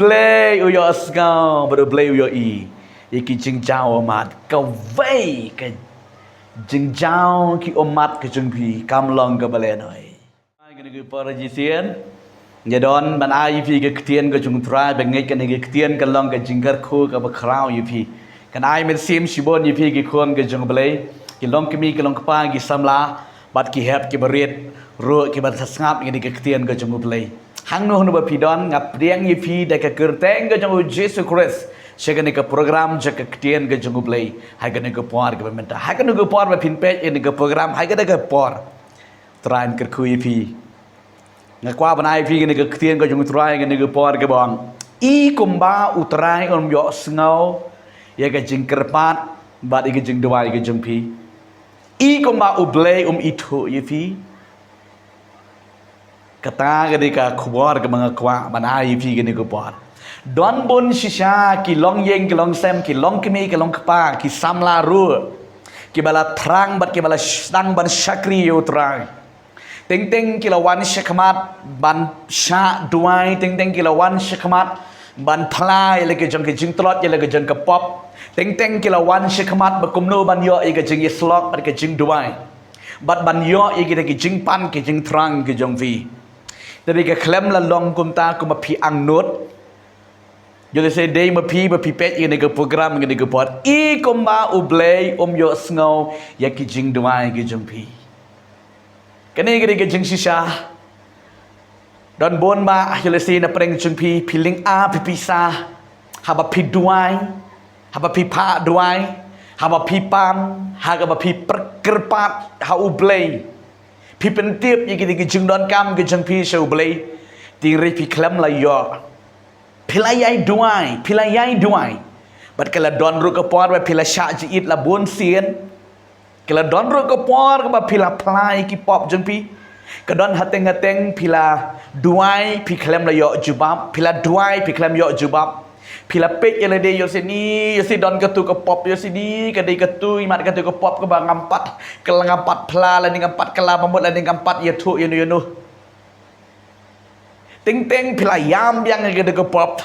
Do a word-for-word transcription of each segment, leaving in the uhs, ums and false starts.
Blei u ïohsngew bad u Blei u ïohi ïa ki jingjaw ummat. Kawei ka jingjaw ki ummat ka jong phi kam long kaba lehnoh. Kane ka por jingïaseng nga don ban ai ïa phi ka ktien ka jong u Trai, ba ngeit kane ka ktien kan long ka jingkyrkhu kaba khraw ïa phi. Kan ai mynsiem shibun ïa phi ki khun ka jong u Blei, ki long kmie ki long kpa, ki samla bad ki hep ki barit ruh kiba sngap ïa kane ka ktien ka jong u Blei. Hangno hangno ba phi don, nga pdiang ïa phi da ka kyrteng ka jong u Jisu Khrist sha kane ka program jong ka ktien ka jong u Blei ha kane ka por kaba mynta. Ha kane ka por ba phin peit ïa kane ka program ha kane ka por, Trai un kyrkhu ïa phi. Nga kwah ban ai ïa phi kane ka ktien ka jong u Trai kane ka por kaba ong, i kumba u Trai um ïohsngew ïa ka jingkyrpad bad ïa ka jingduwai ka jong phi. I kumba u Blei um ithuh ïa phi. Kata ka dei ka khubor kaba nga kwah ban ai ïa phi kane ka por. Don bun shisha ki longïing ki longsem, ki longkmie ki longkpa, ki samla ruh, kiba la thrang bad kiba la sdang ban shakri ïa u Trai. Teng teng ki la wan shakhmat ban shah duwai, teng teng ki la wan shakhmat ban phla ïa la ka jong ka jingtlot, ïa la ka jong ka pop. Teng teng ki la wan shakhmat ba kumno ban ïoh ïa ka jingïasyllok bad ka jingduwai, bad ban ïoh ïa kita ki jingpan ki jingthrang ki jong phi. Te dei ka khlem la long kumta kumba phi angnud. Ïoh lehse dei ma phi ba phi peit ïa kane ka program ïa kane ka por, i kumba u Blei um ïohsngew ïa ki jingduwai ki jong phi. Kane ka dei ka jingshisha. Don bun ba ïoh lehse na pdeng jong phi, phi lynga phi pisa, haba phi duwai, haba phi phah duwai, haba phi pan, haba phi pyrkhat ha u Blei, phi pyntip ïa kita ki jingdonkam ki jong phi sha u Blei. Te hynrei phi khlem la ïoh. Phi la ïai duwai, phi la ïai duwai, bad ka la don ruh ka por ba phi la shah jied la bun sien. Ka la don ruh ka por kaba phi la phla ïa ki pop jong phi. Ka don hateng hateng phi la duwai phi khlem la ïoh jubab, phi la duwai phi khlem ïoh jubab. Phi la peit ïa lade, ïoh sini, ïoh si don katu ka pop, ïoh sini ka dei katu, imat katu ka pop kaba ngam pat, ka la ngam pat phla, lane ngam pat kylla ba mut, lane ngam pat ïathuh ïano ïano. Teng teng phi la ïam biang ïa katu ka pop.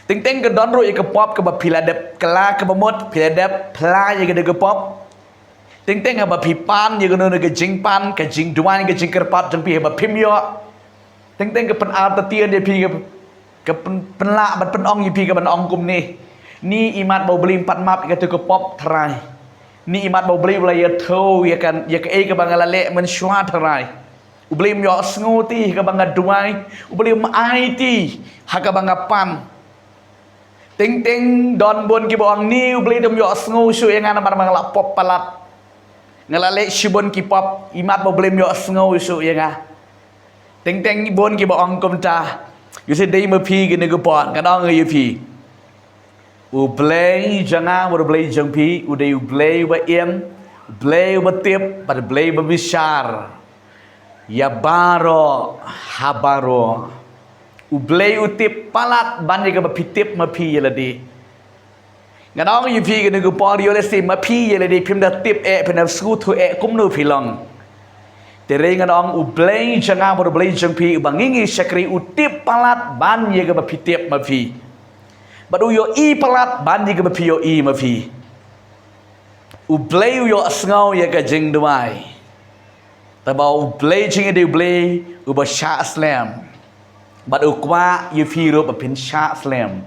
Teng teng ka don ruh ïa ka pop kaba phi la dep kylla kaba mut, phi la dep phla ïa katu ka pop. Teng teng haba phi pan ïa kano kano ka jingpan, ka jingduwai, ka jingkyrpad jong phi haba phim ïoh. Teng teng ka pynartatien ïa phi, ka, ka pyn, pynlah bad pynong ïa phi kaban ong kumne. Ni imat ba u Blei um pat map ïa katu ka pop, Trai. Ni imat ba u Blei u la ïathuh ïa ka, ïa kaei kaba nga la leh mynshuwa, Trai. U Blei um ïohsngew te ha kaba nga duwai, u Blei um ai te ha kaba nga pan. Teng teng don bun kiba ong ni u Blei um ïohsngew shuh ïa nga namar ba nga la pop palat. Nga la leh shibun ki pop, imat ba u Blei um ïohsngew shuh ïa nga. Teng teng bun kiba ong kumta. Ïoh sini dei ma phi kane ka por, ngan ong ïa phi. U Blei jong nga bad u Blei jong phi, u dei u Blei uba im, u Blei uba tip, bad u Blei uba bishar ïa baroh ha baroh. U Blei u tip palat ban ïa kaba phi tip ma phi ïa lade. Ngan ong ïa phi kane ka por, ïoh lehse ma phi ïa lade phim da tip eh, phim da sngewthuh eh kumno phi long. Te hynrei ngan ong u Blei jong nga bad u Blei jong phi uba ngi ngi shakri, u tip palat ban ïa kaba phi tip ma phi. Bad u ïohi palat ban ïa kaba phi ïohi ma phi. U Blei u ïohsngew ïa ka jingduwai. Te ba u Blei jong ngi u dei u Blei uba shah slem. Bad u kwah ïa phi ruh ba phin shah slem.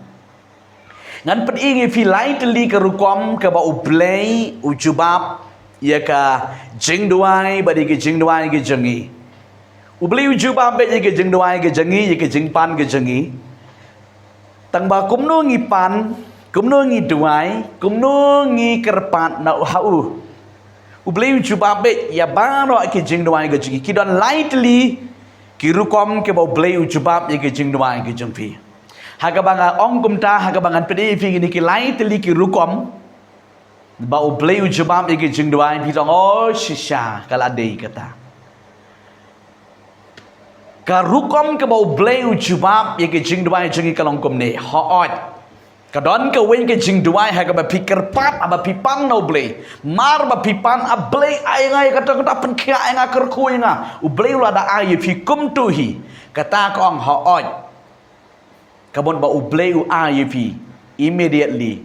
Ngan pyni ïa phi lai tylli ka rukom kaba u Blei u jubab ïa ka jingduwai bad ïa ka jingduwai ka jong ngi. U Blei u jubab beit ïa ka jingduwai ka jong ngi, ïa ka jingpan ka jong ngi. Tang ba kumno ngi pan, kumno ngi duwai, kumno ngi kyrpad na u ha u. U Blei u jubab beit ïa baroh ki jingduwai ka jong ngi. Ki don lai tylli ki rukom kiba u Blei u jubab ïa ki jingduwai ki jong phi. Ha kaba nga ong kumta, ha kaba ngan pyni ïa phi kine ki lai tylli ki rukom ba u Blei u jubab ïa ki jingduwai, phi ong, oh shisha, ka la dei kata. Ka rukom kaba u Blei u jubab ïa ki jingduwai jong ngi ka long kumne. Hooid, ka don kawei ka jingduwai ha kaba phi kyrpad, haba phi pan na u Blei. Mar ba phi pan, a Blei ai nga ïa kata kata, pynkhiah ïa nga, kyrkhu ïa nga. U Blei u la da ai ïa phi kumto hi. Kata ka ong hooid. Ka mut ba U Blei u ai ïa phi immediately.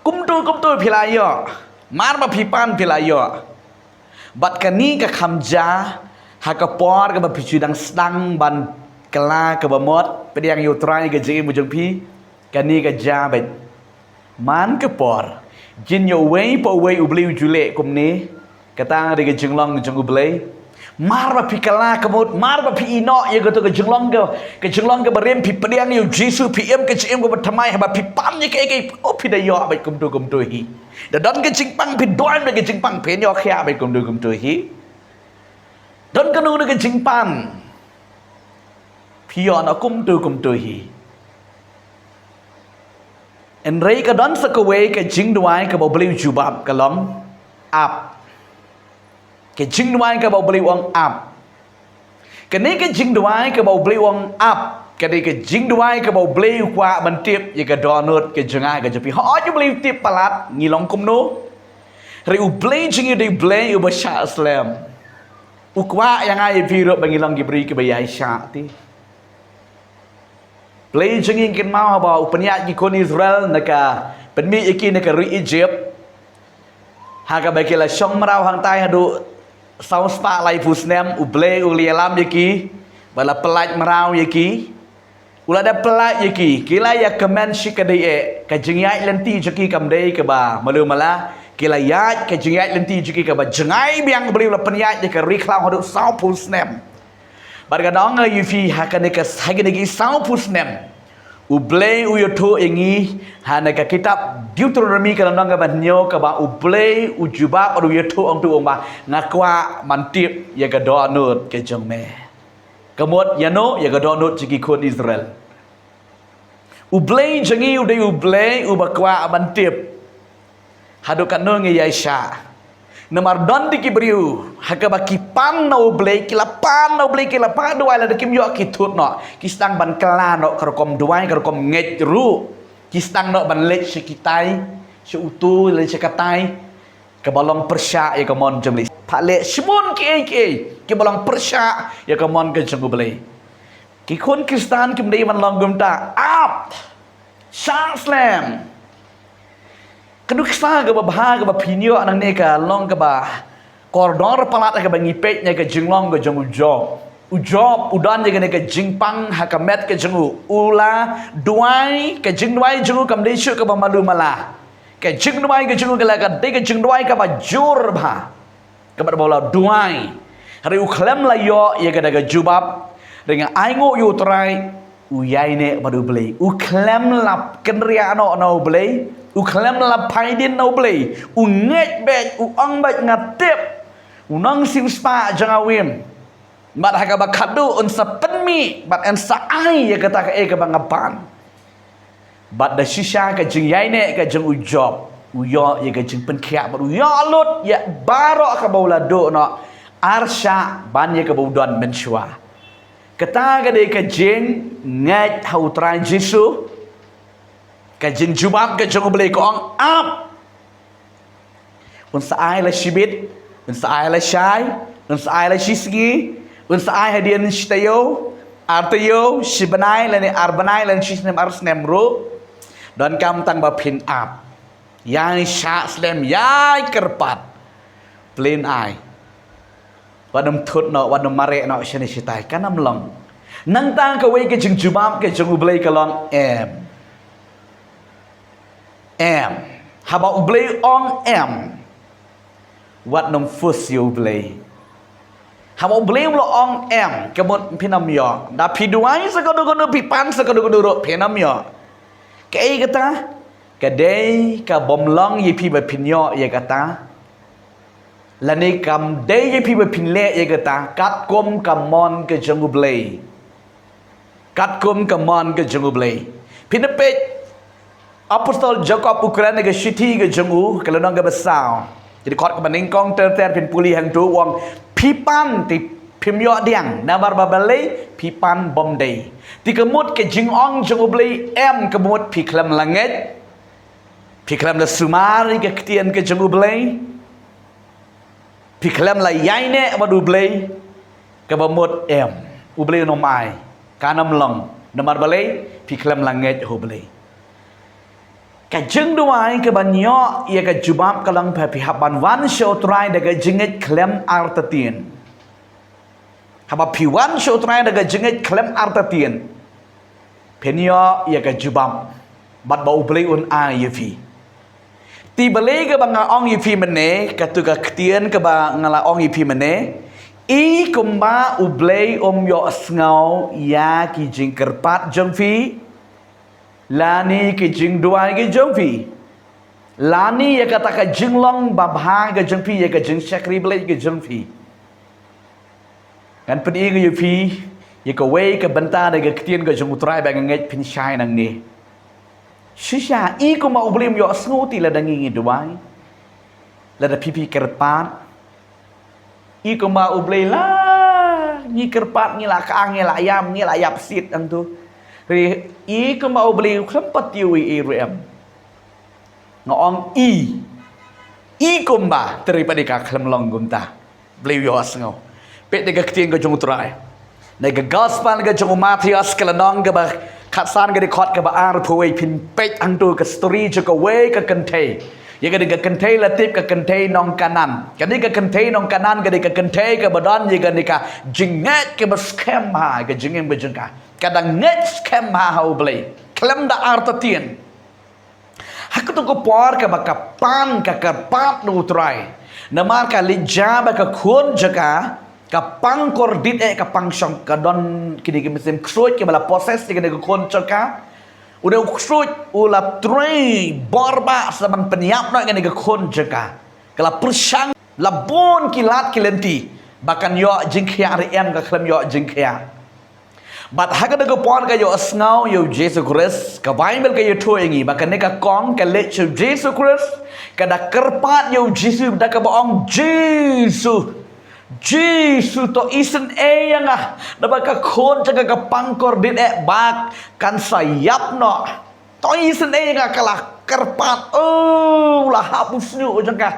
Kumto kumto phi la ïoh. Mar ba phi pan phi la ïoh. Bad kane ka kham jia ha ka por kaba phi ju dang sdang ban kylla kaba mut pdiang ïa U Trai ka jingim jong phi. Kane ka jia bad man ka por jin ïa uwei pa uwei U Blei u ju leh kumne. Kata ka dei ka jinglong jong U Blei. Mar ba phi kylla ka mut, mar ba phi ïehnoh ïa kato ka jinglong ka, ka jinglong kaba rim, phi pdiang ïa U Jisu, phi im ka jingim kaba thymmai, haba phi pan ïa kaei kaei, oh, phi da ïoh bad kumto kumto hi. Da don ka jingpang phi duwai da ka jingpang phin ïoh khia bad kumto kumto hi. Don kano kano ka jingpan phi ïoh na kumto kumto hi. Hynrei ka don sa kawei ka jingduwai kaba U Blei u jubab ka long ap. Ka jingduwai kaba U Blei u ong ap. Kane ka jingduwai kaba U Blei u ong ap, ka dei ka jingduwai kaba U Blei u kwah ban tip ïa ka dohnud ka jong nga ka jong phi. Hooid U Blei u tip palat ngi long kumno. Hynrei U Blei jong ngi u dei U Blei uba shah slem. U kwah ïa nga ïa phi ruh ba ngi long ki briew kiba ïaishah te. Blei jong ngi, kynmaw haba u pynïaid ki khun Israel na ka, pynmih ïa ki na ka ri Egypt. Ha kaba ki la shong mraw hangtai haduh saw spah laiphew snem, U Blei u la ïalam ïa ki ba la pyllait mraw ïa ki. U la dep pyllait ïa ki, ki la ïa kmen shikatdei eh, ka jingïaid lynti jong ki kam dei kaba malu mala, ki la ïaid ka jingïaid lynti jong ki kaba jngai biang. U Blei u la pynïaid ïa ka ri khlaw haduh sawphew snem. Bad ka dang ïa phi ha kane ka, ha kine ki sawphew snem. U Blei u ïathuh ïa ngi ha na ka kitab Deuteronomi ka lynnong kaba hynñiew kaba U Blei u jubab bad u ïathuh, ong tu ong ba nga kwah ban tip ïa ka dohnud ka jong me. Ka mut ïa no, ïa ka dohnud jong ki khun Israel. U Blei jong ngi u dei U Blei uba kwah ban tip haduh katno ngi ïaishah. Namar don de ki briew ha kaba ki pan na U Blei, ki la pan na U Blei, ki la pan duwai, lada kim ïoh ki thut noh, ki sdang ban kylla noh ka rukom duwai, ka rukom ngeit ruh. Ki sdang noh ban leit sha kitai, sha utu, leit sha katai kaba long pyrshah ïa ka mon jong U Blei. Pha leh shibun kiei kiei kiba long pyrshah ïa ka mon ka jong U Blei. Ki khun Khristan kim dei ban long kumta. Ap. Shah slem. Ka nuksa kaba bha kaba phin ïoh nangne ka long kaba kordor palat ha kaba ngi peit na ka jinglong ka jong u Job. U Job u don ïa kane ka jingpang ha ka met ka jong u. U la duwai, ka jingduwai jong u kam dei shuh kaba malu mala. Ka jingduwai ka jong u ka la ka dei ka jingduwai kaba jur bha. Kaba u la duwai. Hynrei u khlem la ïoh ïa kata ka jubab. Hynrei nga ainguh ïa U Trai, u ïaineh bad U Blei. U khlem la kynriah noh na U Blei. U khlem la phai dien na U Blei. U ngeit beit, u ong beit nga tip. U nongsiewspah jong nga u im. Bad ha kaba khadduh un sa pynmih bad un sa ai ïa kata kaei kaba nga pan. Bad da shisha ka jingïaineh ka jong u Job, u ïoh ïa ka jingpynkhiah bad u ïoh lut ïa baroh kaba u la duh noh, arshah ban ïa kaba u don mynshuwa. Kata ka dei ka jingngeit ha U Trai Jisu. Ka jingjubab ka jong U Blei ka ong ap. Un sa ai la shibit, un sa ai la shai, un sa ai la shisngi, un sa ai hadien shi taïew, ar taïew, shi bnai lane ar bnai lane shi snem ar snem ruh. Donkam tang ba phin ap. Ïai shah slem, ïai kyrpad. Phin ai. Wat nym thut noh, wat nym mareh noh shane shatai, kan ym long. Nangta kawei ka jingjubab ka jong U Blei ka long em. Em. Haba U Blei u ong em, wat nym force ïa U Blei. Haba U Blei u la ong em, ka mut phin ym ïoh. Da phi duwai sa kano kano, phi pan sa kano kano ruh phin ym ïoh. Kaei kata? Ka dei kabym long ïa phi ba phin ïoh ïa kata. Lane kam dei ïa phi ba phin leh ïa kata katkum ka mon ka jong U Blei. Katkum ka mon ka jong U Blei. Phin da peit Apostol Jakob u kren ha ka shithi ka jong u, ka lynnong kaba saw, ka dkhot kaba nyngkong ter ter, phin pule hangto, u ong phi pan te phim ïoh pdiang, namar ba balei? Phi pan bym dei. Te ka mut ka jingong jong U Blei em, ka mut phi khlem la ngeit, phi khlem la sumar ïa ka ktien ka jong U Blei, phi khlem la ïaineh bad U Blei, kaba mut em, U Blei un ym ai, kan ym long. Namar balei, phi khlem la ngeit ha U Blei. Ka jingduwai kaban ïoh ïa ka jubab ka long ba phi hap ban wan sha U Trai da ka jingngeit khlem artatien. Haba phi wan sha U Trai da ka jingngeit khlem artatien, phin ïoh ïa ka jubab bad ba U Blei un ai ïa phi. Te balei kaba nga ong ïa phi mynne, kato ka ktien kaba nga la ong ïa phi mynne, i kumba U Blei um ïohsngew ïa ki jingkyrpad jong phi, lane ki jingduwai ki jong phi, lane ïa kata ka jinglong babha ka jong phi, ïa ka jingshakri Blei ka jong phi. Ngan pyni ïa phi ïa kawei ka bynta na ka ktien ka jong U Trai ba nga ngeit phin shai nangne. Shisha, i kumba U Blei um ïohsngew te lada ngi ngi duwai, lada phi phi kyrpad. I kumba U Blei la ngi kyrpad, ngi la ka, ngi la ïam, ngi la ïap sit hangto. Hynrei i kumba U Blei u khlem pat ïohi ruh em. Nga ong i, i kumba, te hynrei pat ka khlem long kumta. Blei u ïohsngew. Peit da ka ktien ka jong U Trai. Na ka gospel ka jong u Mathaios ka lynnong kaba khatsan ka dkhot kaba arphew wei, phin peit hangto ka story jong kawei ka kynthei. Ïa kane ka kynthei la tip, ka kynthei nong Kanaan. Kane ka kynthei nong Kanaan, kane ka kynthei kaba don ïa kane ka jingngeit kaba skhem ha ka jingim ka jong ka. Ka dang ngeit skhem ha U Blei. Khlem da artatien. Ha kato ka por kaba ka pan ka kyrpad na U Trai. Namar ka leit jia ba ka khun jong ka, ka pang kordit eh, ka pang shong, ka don kine ki mynsiem ksuid kiba la possess ïa kane ka khun jong ka. Une u ksuid u la trei bor ba sa ban pynïap noh ïa kane ka khun jong ka. Ka la pyrshang la bun ki lad ki lynti ba kan ïoh jingkhiah ruh em, ka khlem ïoh jingkhiah. Bad ha kane ka por ka ïohsngew ïa U Jisu Khrist, ka Baibl ka ïathuh ïa ngi ba kane ka kong ka leit sha U Jisu Khrist, ka da kyrpad ïa U Jisu da kaba ong, Jisu, Jisu, to isynei ïa nga, naba ka khun jong nga ka pang kordit eh, ba kan sa ïap noh. To isynei ïa nga, ka la kyrpad, oh, la hap u shñiuh jong ka.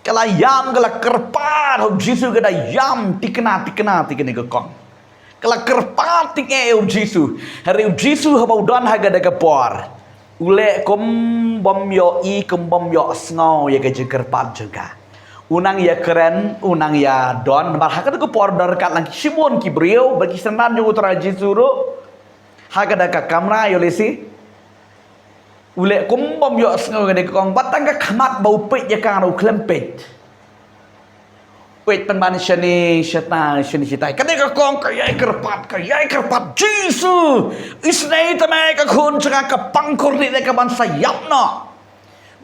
Ka la ïam, ka la kyrpad ha U Jisu, ka da ïam thikna thikna ïa kane ka kong. Ka la kyrpad tyngeh ïa U Jisu. Hynrei U Jisu haba u don ha kane ka por, u leh kum bym ïohi, kum bym ïohsngew ïa ka jingkyrpad jong ka. U nang ïakren, u nang ïadon, namar ha kane ka por don ryngkat lang shibun ki briew, bad ki synran jong U Trai Jisu ruh. Ha kata ka kamra, ïoh lehse u leh kum bym ïohsngew ïa kane ka kong, bad tang ka khmat ba u peit ïa ka ruh u khlem peit. Peit pynban shane shatai, shane shatai. Kane ka kong ka ïai kyrpad, ka ïai kyrpad, Jisu, isynei te me, ka khun jong nga ka pang kordit eh, ka ban sa ïap noh.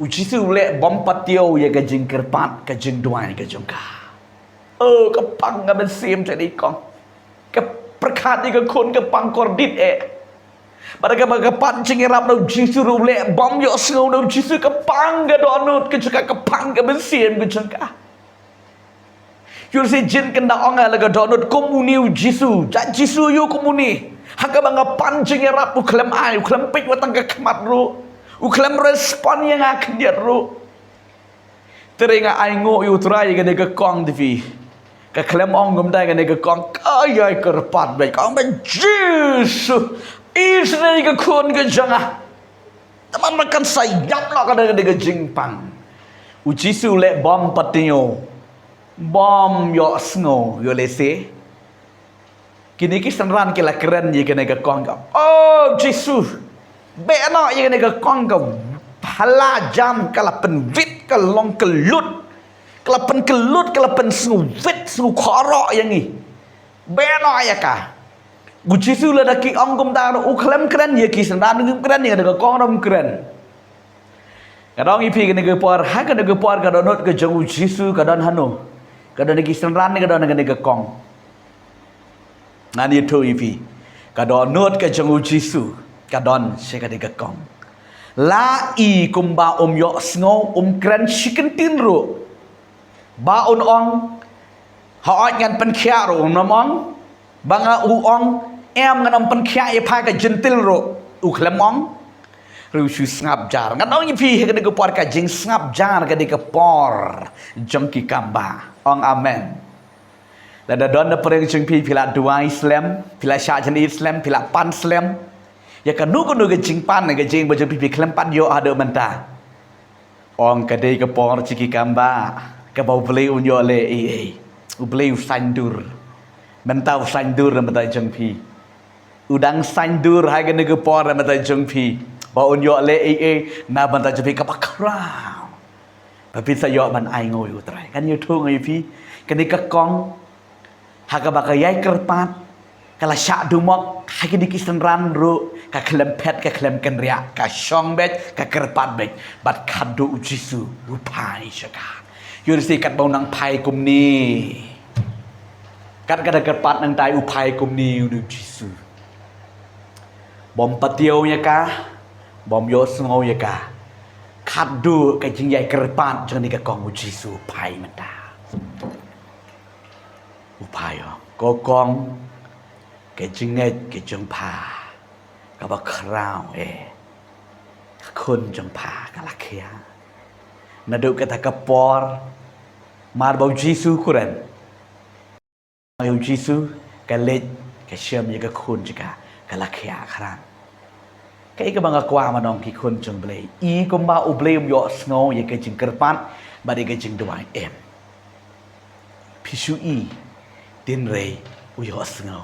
U Jisu u leh bym patiew ïa ka jingkyrpad, ka jingduwai ka jong ka. Oh, ka pang ka mynsiem jong kane ka kong. Ka pyrkhat ïa ka khun ka pang kordit eh. Bad kaba ka pan jingïarap na U Jisu ruh u leh bym ïohsngew na U Jisu, ka pang ka dohnud ka jong ka, ka pang ka mynsiem ka jong ka. Ïoh lehse jin kynda ong ïa la ka dohnud, kum une U Jisu, jait Jisu ïoh kum une. Ha kaba nga pan jingïarap u khlem ai, u khlem peit wat tang ka khmat ruh. U khlem respond ïa nga khyndiat ruh. Te hynrei nga ainguh ïa U Trai ïa kane ka kong te phi. Ka khlem ong kumta ïa kane ka kong, ka ïai kyrpad beit, ka ong beit, Jisu, isynei ïa ka khun ka jong nga. Te man ba kan sa ïap noh ka da kane ka jingpang. U Jisu u leh bym patiew, bym ïohsngew, ïoh lehse. Kine ki synran ki la kren ïa kane ka kong ka, oh Jisu, beh noh ïa kane ka kong ka, ha la jan ka la pynwit, ka long kyllut, ka la pynkyllut, ka la pynsngewwit, sngewkhroh ïa ngi. Beh noh ïa ka. U Jisu lada ki ong kumta ruh u khlem kren ïa ki synran, um kren ïa kane ka kong ruh um kren. Nga ong ïa phi kane ka por, ha kane ka por ka dohnud ka jong U Jisu ka don hano? Ka don ha ki synran ne ka don ha kane ka kong? Ngan ïathuh ïa phi. Ka dohnud ka jong U Jisu ka don sha kane ka kong. La i kumba um ïohsngew, um kren shi kyntien ruh. Ba un ong, hooid ngan pynkhiah ruh, um nym ong. Ba nga u ong, em, ngan nym pynkhiah ïa pha ka Jentil ruh, u khlem ong. Hynrei u shu sngap jar. Ngan ong ïa phi, ha kane ka por ka jingsngap jar, ha kane ka por jong ki kamba. Ong amen. Lada don na pyrshang jong phi, phi la duwai slem, phi la shah jingïeit slem, phi la pan slem. Ïa kano kano ka jingpan, ka jingim ba jong phi, phi khlem pat ïoh haduh mynta. Ong ka dei ka por jong ki kambah, kaba U Blei un ïoh leh ei ei. U Blei u saiñdur. Mynta u saiñdur na bynta jong phi. U dang saiñdur ha kane ka por na bynta jong phi. Ba un ïoh leh ei ei na bynta jong phi kaba khraw. Ba phin sa ïoh ban ai ngoi U Trai. Kan ïathuh ngoi phi. Kane ka kong ha kaba ka ïai kyrpad, ka la shah dumok ha kine ki synran ruh, ka khlem phet, ka khlem kynriah, ka shong beit, ka kyrpad beit. Bad khadduh U Jisu u phai sha ka. Ïohi katba u nang phai kumne. Kat ka da kyrpad nangtai u phai kumne une U Jisu. Bym patiaw ïa ka, bym ïohsngew ïa ka. Khadduh ka jingïai kyrpad jong kane ka kong U Jisu u phai mynta. U phai ong, ko kong, ka jingngeit ka jong pha kaba khraw eh. Ka khun jong pha ka la khiah. Naduh kata ka por, mar ba U Jisu u kren, U Jisu ka leit ka shem ïa ka khun jong ka, ka la khiah khrang. Kaei kaba nga kwah ban ong ki khun jong U Blei. I kumba U Blei um ïohsngew ïa ka jingkyrpad bad ïa ka jingduwai, em. Phi shu i, hynrei u ïohsngew.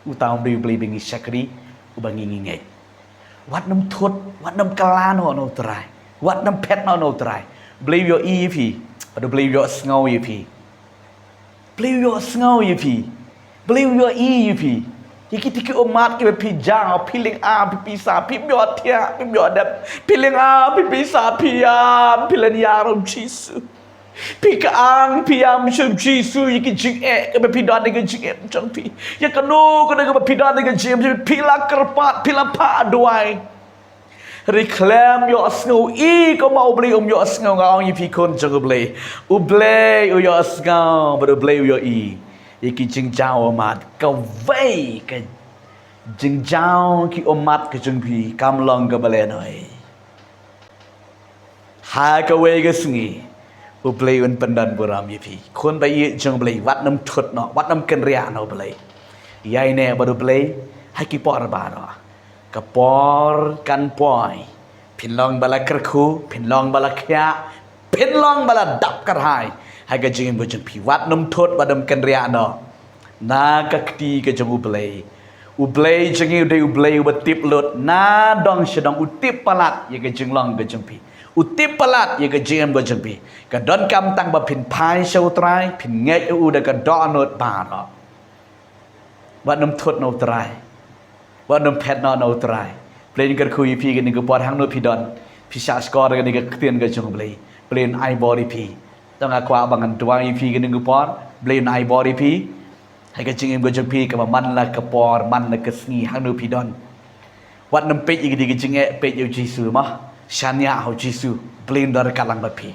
Uta um dei U Blei ba ngi shakri, uba ngi ngi ngeit. Wat nym thut, wat nym kylla noh na U Trai. Wat nym phet noh na U Trai. U Blei u ïohi ïa phi, bad U Blei u ïohsngew ïa phi. U Blei u ïohsngew ïa phi. U Blei u ïohi ïa phi. Ïa kita ki ummat kiba phi jao, phi lynga, phi pisa, phim ïohthiah, phim ïohdep. Phi lynga, phi pisa, phi ïam, phi lynñiar, U Jisu. Phi kyang, phi ïam sha U Jisu, ïa ki jingeh kaba phi don ha ka jingim jong phi. Ïa kano kano kaba phi don ha ka jingim jong phi, phi la kyrpad, phi la phah duwai. Hynrei khlem ïohsngew, i kumba U Blei um ïohsngew, nga ong ïa phi khun jong U Blei. U Blei u ïohsngew, bad U Blei u ïohi ïa ki jingjaw ummat. Kawei ka jingjaw ki ummat ka jong phi kam long kaba lehnoh. Ha kawei ka sngi U Blei un pyndon burom ïa phi. Khun ba ïeit jong U Blei, wat nym thut noh, wat nym kynriah na U Blei. Ïaineh bad U Blei ha ki por baroh. Ka por kan poi. Phin long ba la kyrkhu, phin long ba la khiah, phin long ba la dap kyrhai ha ka jingim ka jong phi. Wat nym thut, wat nym kynriah noh na ka kti ka jong U Blei. U Blei jong ngi u dei U Blei uba tip lut nadong shadong, u tip palat ïa ka jinglong ka jong phi. U tip palat ïa ka jingim ka jong phi. Ka donkam tang ba phin phai sha U Trai, phin ngeit ha u da ka dohnud baroh. Wat nym thut na U Trai. Wat nym phet noh na U Trai. Blei un kyrkhu ïa phi kane ka por hangno phi don. Phi shah shkor kane ka ktien ka jong U Blei. Blei un ai bor ïa phi. Te nga kwah ba ngan duwai ïa phi kane ka por. Blei un ai bor ïa phi ha ka jingim ka jong phi, kaba man la ka por, man la ka sngi, hangno phi don. Wat nym peit ïa kane ka jingeh, peit ïa U Jisu mo. Shaniah ha U Jisu. Blei un don ryngkat lang bad phi.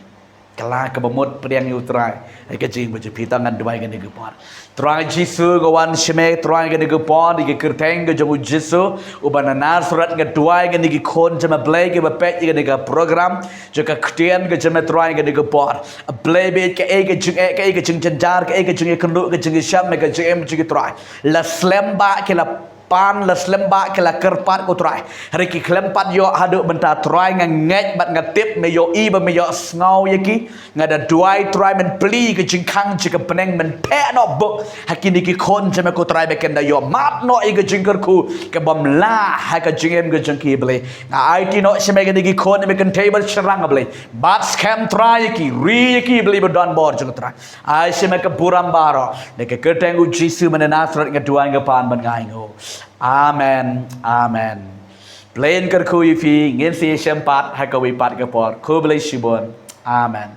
Kylla kaba mut, pdiang ïa U Trai ha ka jingim ka jong phi. Te ngan duwai kane ka por. Trai Jisu, nga wan sha me Trai kane ka por, ïa ka kyrteng ka jong U Jisu uba na Nasareth, nga duwai ïa kine ki khun jong me Blei kiba peit ïa kane ka program jong ka ktien ka jong me Trai kane ka por. Blei bad kaei ka jingeh, kaei ka jingjynjar, kaei ka jingïakynduh, ka jingïashem, ka jingim jong ki Trai, la slem ba ki la pan, la slem ba ki la kyrpad ko Trai. Hynrei ki khlem pat ïoh haduh mynta Trai, nga ngeit bad nga tip me ïohi bad me ïohsngew ïa ki. Nga da duwai Trai men plie ka jingkhang jong ka bneng, men pheh noh buk ha kine ki khun jong me ko Trai, ba kin da ïohmad noh ïa ka jingkyrkhu kabym lah ha ka jingim ka jong ki Blei. Nga aiti noh sha me kine ki khun, me kynthei bad shynrang Blei. Bat skhem Trai ïa ki, ri ïa ki Blei ba don bor jong Trai. Ai sha me ka burom baroh. Da ka kyrteng U Jisu uba na Nasareth nga duwai, nga pan bad nga ainguh. Amen. Amen. Blei un kyrkhu ïa phi, ngin sa ïashem pat ha kawei pat ka por. Khublei shibun. Amen.